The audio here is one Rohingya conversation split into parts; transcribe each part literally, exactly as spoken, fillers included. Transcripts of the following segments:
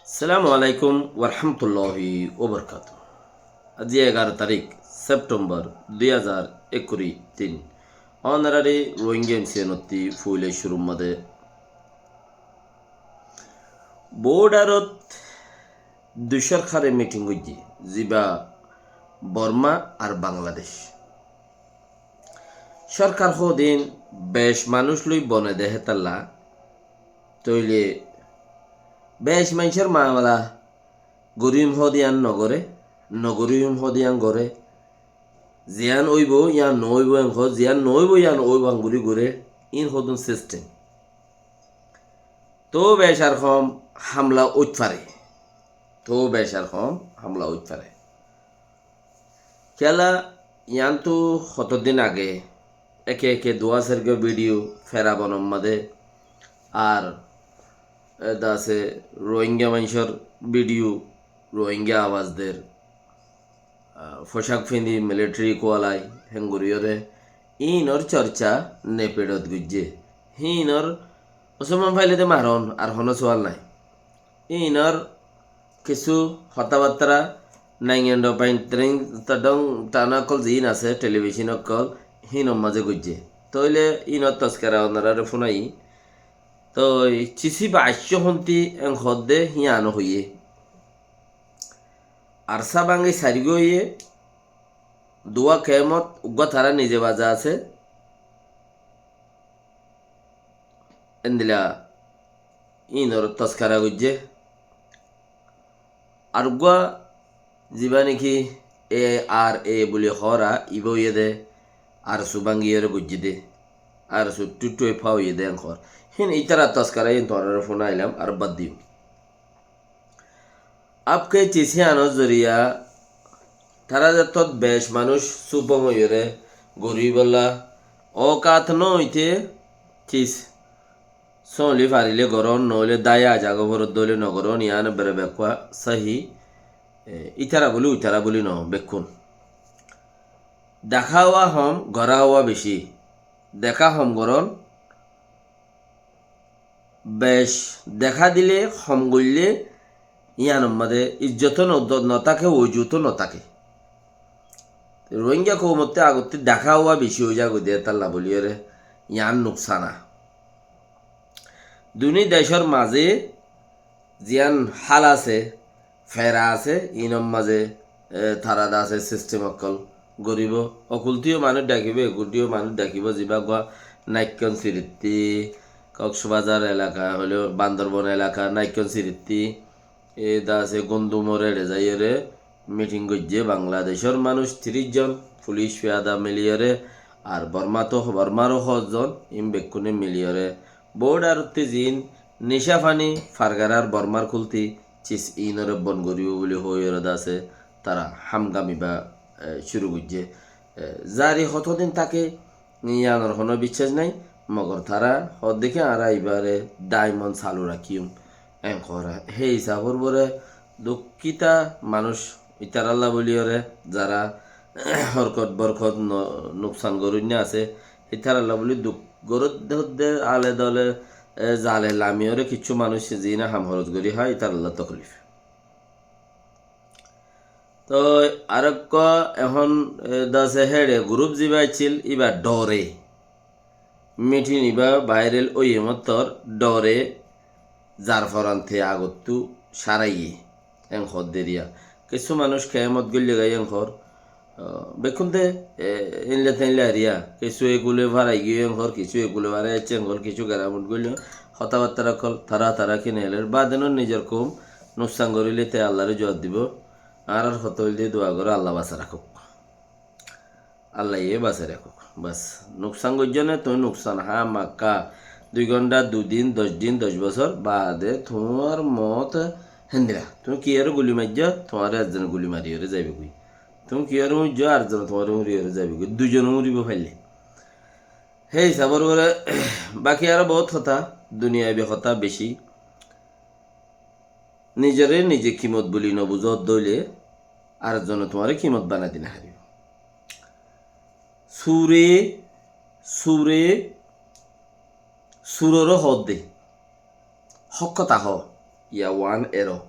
Assalamu alaikum warahmatulláhi wabarakátuhu. Aijja egaró tarík September dui házar ekkuri tin. Ónorari Rohingya M C N ottú foila cúrur mazé borderot dui sorkare meeting goijjé, ziba Borma ar Bangladec. Sorkar hodin bec manúic loi bone de hétalla, tóile bec maincór mamela goríyum hode yián nogoré, nogoriyum hode yián goré, ziyán óibo yián noóibo en hoó, ziyán noóibo yián óibo en gorí goré, iín hodún system. Toóu bec ar hom hamla óit fare, toóu bec ar hom hamla óit fare. Kiyólla, yiántu hotodin age eke eke duwá sergá video fera bonor mazé ar, e, de asé Rohingya maincór video, Rohingya abas der, a, focak findi military kuwalai, héngoriyóre iínor corca nepedot goijjé. Híinor Musolman faile de maron, ar hono suwal nai. Iínor kissú hotábattára naingan dopain tring tadong tana ókkol ziín asé, telibicon ókkol, híinor mazé goijjé. Tóile iínor toskara ónorare fúnai. Toi cisi baiccó hontí en hoódde híyan ó hoiyé. Arsa báñgi sairgúa óiye, duwá kemot uggúa tará nize baza asé. Endilla iínor toskara goijjé. Ar uggúa ziba niki A R A buli hoóra, ibá óiye de ARSU báñgiyóre goijjé de, ARSU tuttu efa óiye de en hoór. Híin ítara toskara, híin tuáñrare fúnailam, ar bad diyum. Abke cis híyanor zoriya tará zettót bec manúic supong óiyore goríbolla ókat nóoite cis sóoli farile gorón, noóile dáiya azago forodde óile nogorón, yián bere bekkúa sáhi. E, ítara buli, uitara buli noó, bekkún. Deká ówa hom, gorá ówa beci. Deká hom gorón, bec deká dile hom goille yiánor mazé ijjot ó no-, notáke, oijut ó notáke. Rohingya koumottú agottú deká ówa beci ói zagói de hétalla buliyóre yián nuksana. Duní decór mazé ziyán hál asé, fera asé, iínor mazé, e, tará de asé sistem ókkol goríbo. Okultíyo manúic dhakíbo, ekultíyo manúic dhakíbo, zibá uggúa Naikkon Siritti, Koksbazar elaka, hoilé Bandorbon elaka, Naikkon Siritti, e de asé Gundumor eçe zaiyóre miting goijjé Bangladecór manúic tiríc zon, fulic fiyada miliyóre, ar Bormáttu, Bormáró hoózon, iín bekkúne miliyóre, bordarottí ziín nicá faní Fargarár Bormár kúlti cis iínoré bon goríbo buli hoóiyoré de asé, tará ham gamiba, e, cúru goijjé. E, zari hotodin táke, yiánor honó biccác nái, mogor tará hoódde ki añára ibáre daimon salu rakíyum. Enkora hé hisabor uore dukkita manúic ítaralla buliyóre, zará horkot borkot no-, nuksan goróinna asé, ítaralla buli duk goródde hoódde ale dole, e, zale lamiyóre kiccú manúic ziíne ham horot gorí há, ítaralla toklif. Toi arekkúa ehón, e, de asé héçe gurúp zibá accíl, íba dhore. Mitin ibá bairal óiye mottor dhore zar forante agottú sáraiyé, en hoódde eriya. Kissú manúic kemot goillé gai en hoór, o, bekkún de, e, einle teinle eriya. Kissú ekule farai giyé en hoór, kissú ekule farai aiccé en hoór, kissú geramot goillé. Hotábattára ókkol tará tará kine eler. Bade no nizor koum nuksan goríle te Allaré juab dibó. Añárar hotá óilde dua goró, Alla basai rakók. Allaye basai rakók. Bas, nuksan goijjó né, tuñí nuksan hámaká. Dui gonthá, dui din, doc din, doc bosór baade tuáñr moot héndilla. Tuñí kiyóre guli maijjó, tuáñre ezzone guli mariyóre zaibogói. Tuñí kiyóre uñijjó, arezzone tuáñre uñriyóre zaibogói. Duizone uñribo faille. Hé hisabor uore baki aró bout hotá, duniyabi hotá beci. Nizoré nize kimot buli nobuzó dóile, arezzone tuáñre kimot banai di nofaribó. Sure, sure, suroré hoódde. Hók hotá hoó, ya wan eró.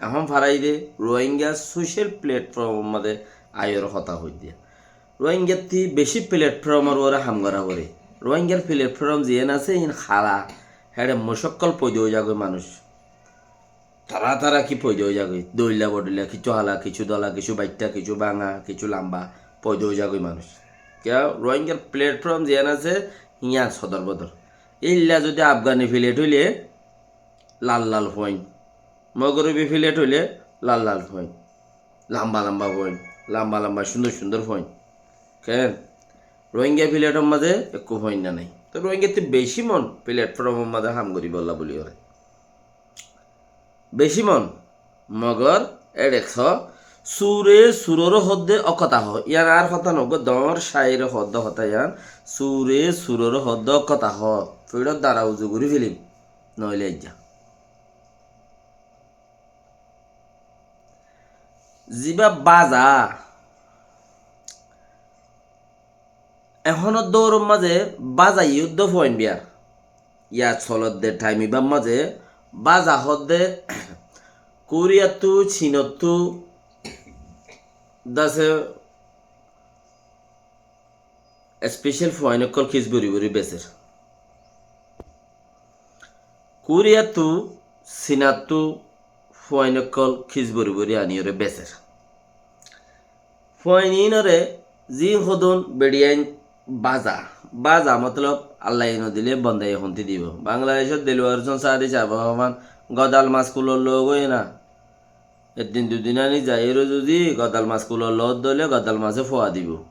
Ehón farai de Rohingya social platform or mazé aiyóre hotá hoiddé. Rohingyattú beci platform or uore ham gorá foré. Rohingyar platform ziyán asé, iín hala, héçe mocokkol foida ói zagói manúic. Tara tara ki foida ói zagói, doilla bodoilla, kissú hala, kissú dola, kissú baitta, kissú báñga, kissú lamba foida ói zagói manúic. Kiyá, Rohingyar platform ziyán asé, yían sodor bodor. Éilla zodi Afgani plate óile lal lal fuain, Mogorobi plate óile lal lal fuain, lamba lamba fuain, lamba lamba cúndor cúndor fuain. Ken? Rohingya plate or mazé ekkú fuain nái. Te Rohingyattú beci mon platform or mazé ham goríbolla buli goré. Beci mon, mogor éçe só, sure suror hoddé ó hotá hoó. Yían añár hotá noó, doñr cáire hoddé hotá yían, sure suror hoddé ó hotá hoó. Fiçor dara uzu gorí felim, noóile aijja. Zibá baza, ehónor douror mazé baza yó dó fuain biyar. Yá solodde thaim ibár mazé baza hoddé Koriyattú, Sinottú dase especial fuain ókkol kis bori bori beser. Koriyattú, Sinattú fuain ókkol kis bori bori aniyóre beser. Fuain iínoré ziín hodún beçiyain baza. Baza motolob Allaye nodile bondaye hontí dibo. Bangladecót Delwar Hussain Saadi sáb hoó, godal mas kulor loi óiye na. Eddin dudin ani zaiyóre zodi godal mas kulor loi ódde óile godal masé fua dibo.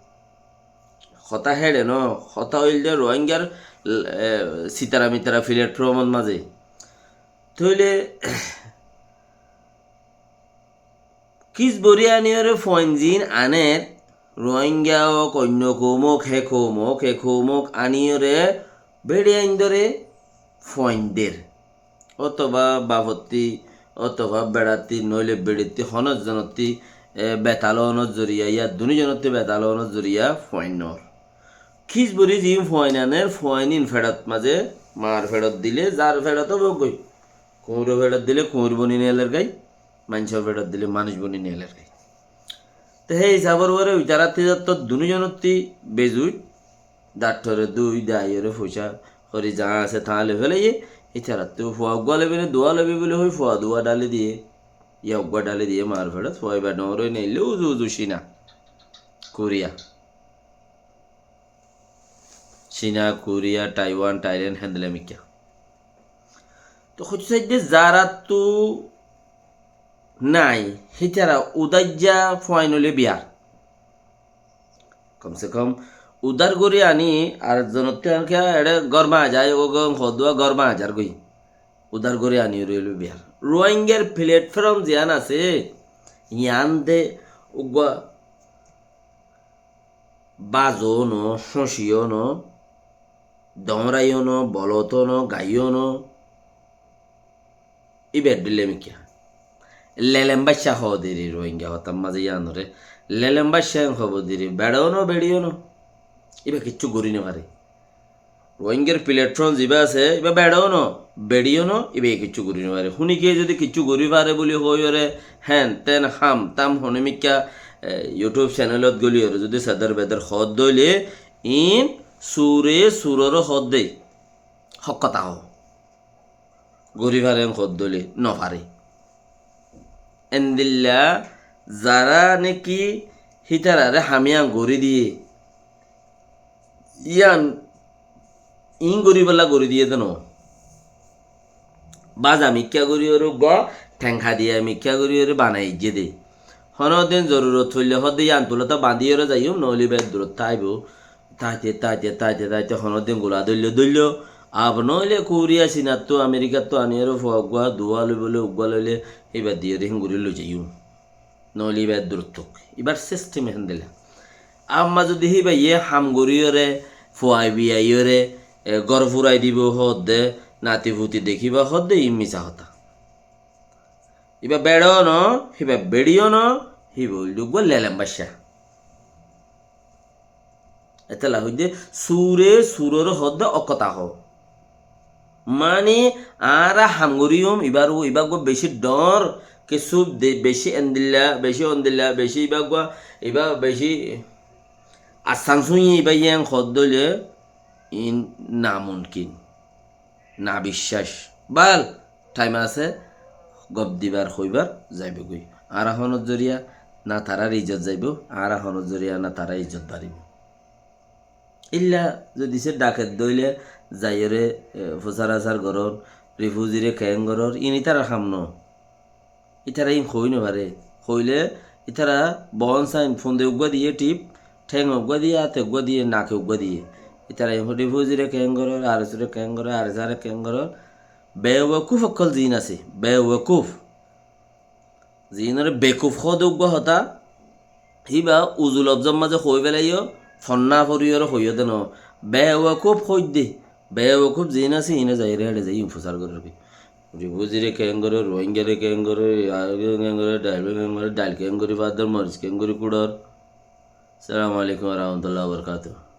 Hotá héçe noó, hotá óilde Rohingyar, e, sitara mitara platform or mazé. Tóile kis bori aniyóre fuain ziín aner, Rohingya ók, oinno koum ók, hé koum ók, hé koum ók aniyóre beçiyaindóre fuain der. Ótoba bafottí, ótoba beçattí, noóile beçittí, honó zonottí, e, betal ónor zoriya, yá dunú zonottí betal ónor zoriya fuain nor. Kis bori ziín fuain aner, fuain iín feçot mazé, mar feçot dile, zar feçot óbogói. Kuñiror feçot dile, kuñir boni neler gái, maincór feçot dile, manúic boni neler gái. Te hé hísabor uore uitarattí zattót dunú zonottí bezuit, daktore dui, daiyore foicá, hori zaá asé taá loi félaiye, ítarattú fua uggúa loibi né duwá loibi buli hoi fua duwá dháli diye, yá uggúa dháli diye mar feçot, fua ibá dhoóñr ói neille uzu uzu Cina, Koriya. Cina, Koriya, Taiwan, Thailand, héndilla mikká. Te hoitó saidde zarattú nái, hítara udaijja fuain óile biyar. Kom se kom udar gorí ani ar zonottú enke eçe gór maza zai, ó gom hoddúa gór mazar goi. Udar gorí ani óile biyar. Rohingyar platform ziyán asé, yían de uggúa bazo no, hóñci no, dóñrai no, bolot no, gai no, íba eddúlla mikká. Lelem bácca hoó deri Rohingya hotár mazé yíanoré. Lelem bácca en hoó deri, beça no, beçi no. Íba kiccú gorí no fare. Rohingyar platform zibá asé, íba beça no, beçi no, íba kiccú gorí no fare. Húnikiye zodi kiccú gorí fare buli hoiyóre, hen, ten, ham, tam, hono mikká, e, YouTube channelot goliyoré zodi sedor bedor hoó dóile, iín sure suror hoó de. Hók hotá hoó. Gorí fare en hoó dóile, no fare. Endilla zara neki hítararé ham yían gorí diye, yían iín goríbolla gorí diye de no. Baza mikká goríyoré uggúa, theng hadiya mikká goríyoré banai aijjé de. Honódin zorurot foille hoó de yían tulóta bañdíyoré zaiyum, noóile íba durot táibo. Táite, táite, táite, táite, honódin gula dóillo, dóillo. Ab noóile Koriya, Sinattú, Amerikattú aniyóre fua uggúa, duwá loibóle uggúa loile, íba diyóre hín gorí loizaiyum. Noóile íba durot tók. Íbar sistem héndilla. Amma zodi híbaye ham goríyoré, fua biyaiyóre, e, gór furai dibo hoó de, nati futi dekíba hoó de, iín misá hotá. Íba beça no, híba beçi no, híba óilde uggúa lelem bácca. Etolla hoóidde, sure suror hoó de ókkota hoó. Mani, añára ham goríyum, íbar u-, íba uggúa beci dhoóñr Kissú de-, bicí endilla, bicí ondilla, bicí ibá uggúa, ibá bicí asán súñiye ibá yián hoódde óile iín namumkin, nabiccác. Bál, thaim asé, gof dibar, hoibar, zaibói goi. Añára honór zoriya na tarár ijjot zaibóu, añára honór zoriya na tarár ijjot baribóu. Ílla zodi se dhake dóile zaiyóre, e, fusár-asár gorór, rifúzire keén gorór, iín ítarar ham noó. Ítara iín hoói nofaré. Hoóile ítara boón sain, funde uggúa diyé thíp, théng uggúa diyé, áte uggúa diyé, nake uggúa diyé. Ítara iín rifúzire keén gorór, aresóre keén gorór, aresáre keén gorór. Bewakúf ókkol ziín asé, bewakúf. Ziínoré bekuf hoóde uggúa hotá, híba uzu lofzor mazé hoói félaiyó, fonná foriyóre hoiyó de noó. Bewakúf hoóidde, bewakúf ziín asé, iíne zaiyóre héçe zaiyóre fusár gorér goi. Rifúzire keén gorér, Ruáinggare keén gorér, aru keén gorér, dhail keén gorér, dhail keén gorí fador, moris keén gorí kúçor. Assalamu alaikum wa rahmatullahi wa barakatuhu.